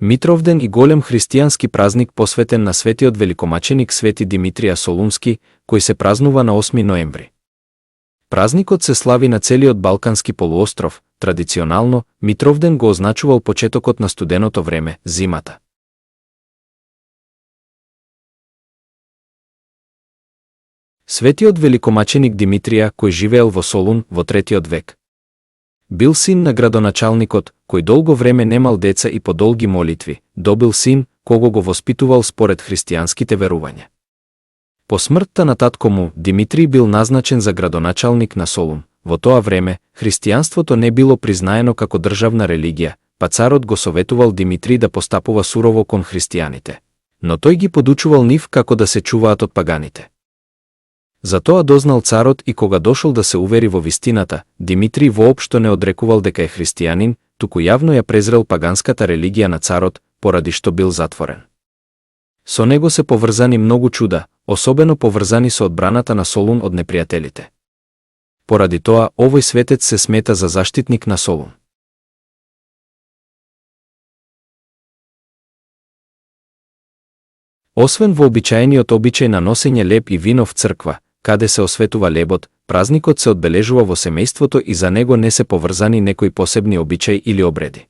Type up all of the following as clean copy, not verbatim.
Митровден и голем христијански празник посветен на светиот великомаченик Свети Димитрија Солунски, кој се празнува на 8 ноември. Празникот се слави на целиот Балкански полуостров. Традиционално, Митровден го означувал почетокот на студеното време, зимата. Светиот великомаченик Димитрија, кој живеел во Солун во 3 век. Бил син на градоначалникот, кој долго време немал деца и по долги молитви, добил син, кого го воспитувал според христијанските верувања. По смртта на татко му, Димитрий бил назначен за градоначалник на Солун. Во тоа време, христијанството не било признаено како државна религија, па царот го советувал Димитрий да постапува сурово кон христијаните. Но тој ги подучувал нив како да се чуваат од паганите. Затоа дознал царот и кога дошол да се увери во вистината, Димитрий воопшто не одрекувал дека е христијанин, туку јавно ја презрел паганската религија на царот, поради што бил затворен. Со него се поврзани многу чуда, особено поврзани со одбраната на Солун од непријателите. Поради тоа, овој светец се смета за заштитник на Солун. Освен вообичаениот обичај на носење леб и вино в црква, каде се осветува лебот, празникот се одбележува во семејството и за него не се поврзани некои посебни обичаи или обреди.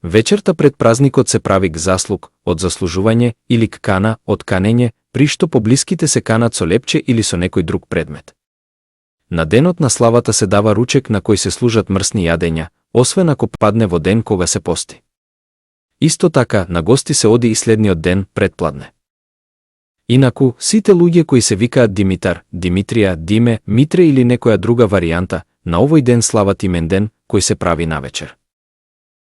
Вечерта пред празникот се прави заслуг, од заслужување, или кана, од канење, при што поблиските се канат со лепче или со некој друг предмет. На денот на славата се дава ручек на кој се служат мрсни јадења, освен ако падне во ден кога се пости. Исто така, на гости се оди и следниот ден, предпладне. Инаку, сите луѓе кои се викаат Димитар, Димитрија, Диме, Митре или некоја друга варијанта, на овој ден слават имен ден, кој се прави навечер.